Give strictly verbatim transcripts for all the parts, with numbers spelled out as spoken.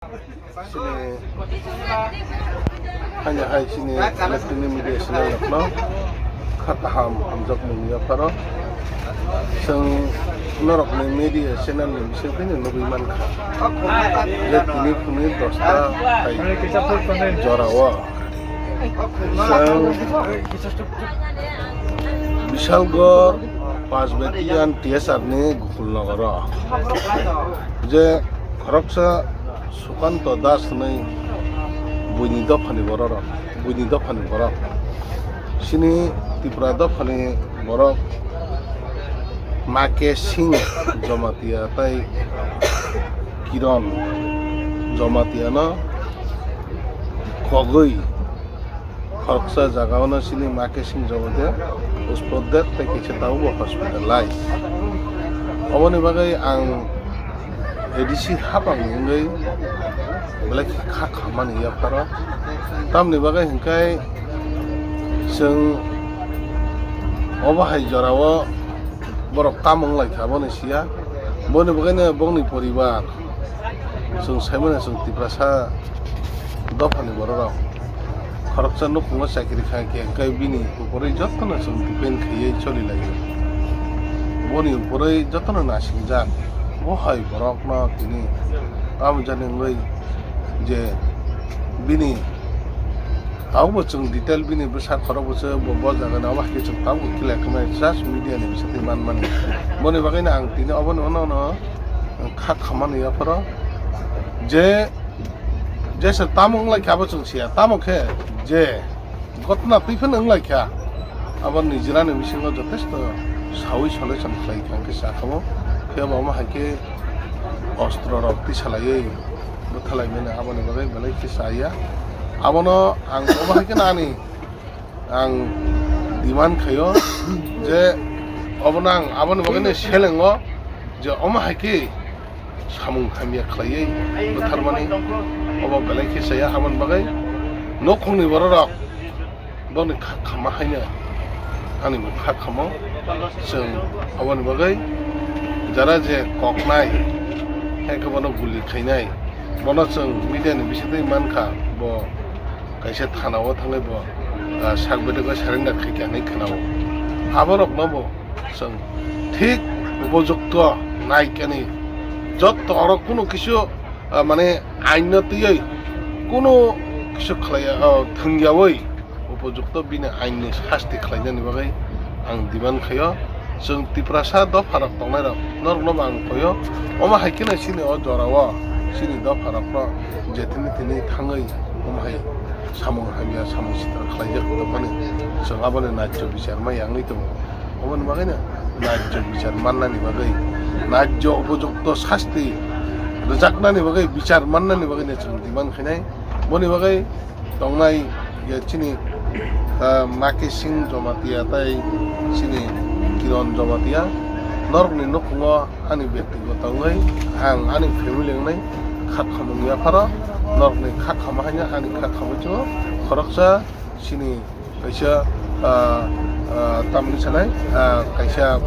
Chini, haino hai chini electronic media channel rokno kha kaham hamjakmung yapharo. Chwng norokni media channel ni bisingtwi no nugwi mankha je tini phungni dosta hai jorao chwng Bishalgarh Pachbetian T S R ni Gokulnogoro je khoroksa Sukanto Das hwnwi buini dophani bororok, buini dophani borok. Chini Tripura dophani borok Make Singh Jamatia tei Kiron Jamatiano kogwi khoroksa jagao no chini Make Singh Jamatia uspot det tei kisa tabukbo hospitalize. Oboni bagwi ang A D C hapang wngwi belai khe kha khammani yapharo. Tamni bagwi hwnkhe chwng obo hai jorao borok tamo wnglaikha aboni siya. Boni bagwino bongni poribar chwng saimano chwng Tiprasa dophani bororok khoroksa nukhungo chakiri kha khe hwnkhe bini upore jotono chwng depend khaiwi choli laio. Boni upore jotono nasingjak. Bo hai borokno tini tamo jani wngwi je bini tabukbo chwng detail bini bwsa khorokbo se bo, bo jagani obo hai khe chwng tabukbo clear khe maya just media ni bisingtwi manmani. Boni bagwino ang tini obono ono ono kha khammani yapharo je Jesa tamo wnglaikha abo chwng siya, tamo khe je gotna twi phano wnglaikha, abo nijrani bisingo jotesto sawi solution khlai kha hwnkhe sakha bo. Phiya bo omo hai khe ostro rok tisalaiwi bwthalaimani aboni bagwi belai khe chaya. Abono ang omo hai khe nani ang demand khaio je obono ang aboni bagwino selengo je omo hai khe samung hamya khlaiwi bwtharmani obo belai khe chaya. Aboni bagwi nukhungni bororok boni kha khamma haino ani bo kha khammo. Chwng aboni bagwi jara je koknai hai khe bono guli khainai bono chwng media ni bisingtwi mankha bo kaisa thana o thangwi bo, ah, sak bedek o surrender khai kha hinwi khwnao. Aborokno bo chwng thik upojukto naikani jotto oro kunu kisu, ah, mane ain no twiwi kunu kisu khlaiya, ah, thwngyawi upojukto bini ain ni sasti khlainani bagwi ang demand khaio. Chwng Tiprasa dopha rok tongnai rok norokno bo ang koyo, omo hai kheno chini o jora o chini dopha rok no je tini tini thangwi omo hai samung hamya samung sitra khlaijak tongmani chwng aboni naijak bichar ma yangwi tongo. Oboni bagwino naijak bichar mannani bagwi, naijak upojukto sasti rwjaknani bagwi, bichar mannani bagwino chwng demand khainai. Boni bagwi tongnai ya chini, ah, Maki Singh Jamatia tei chini Kiron Jamatia norokni nukhungo ani byaktigoto wngwi ang ani family wngnai kha khamung yapharo norokni kha khama haino ani kha khamwi chwng khoroksa chini kaisa, ah, ah, tamni sanai, ah, kaisa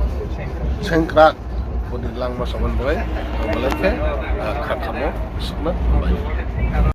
sengkrak boni langma saban bai ang belai khe, ah, kha khamo sukna hambai.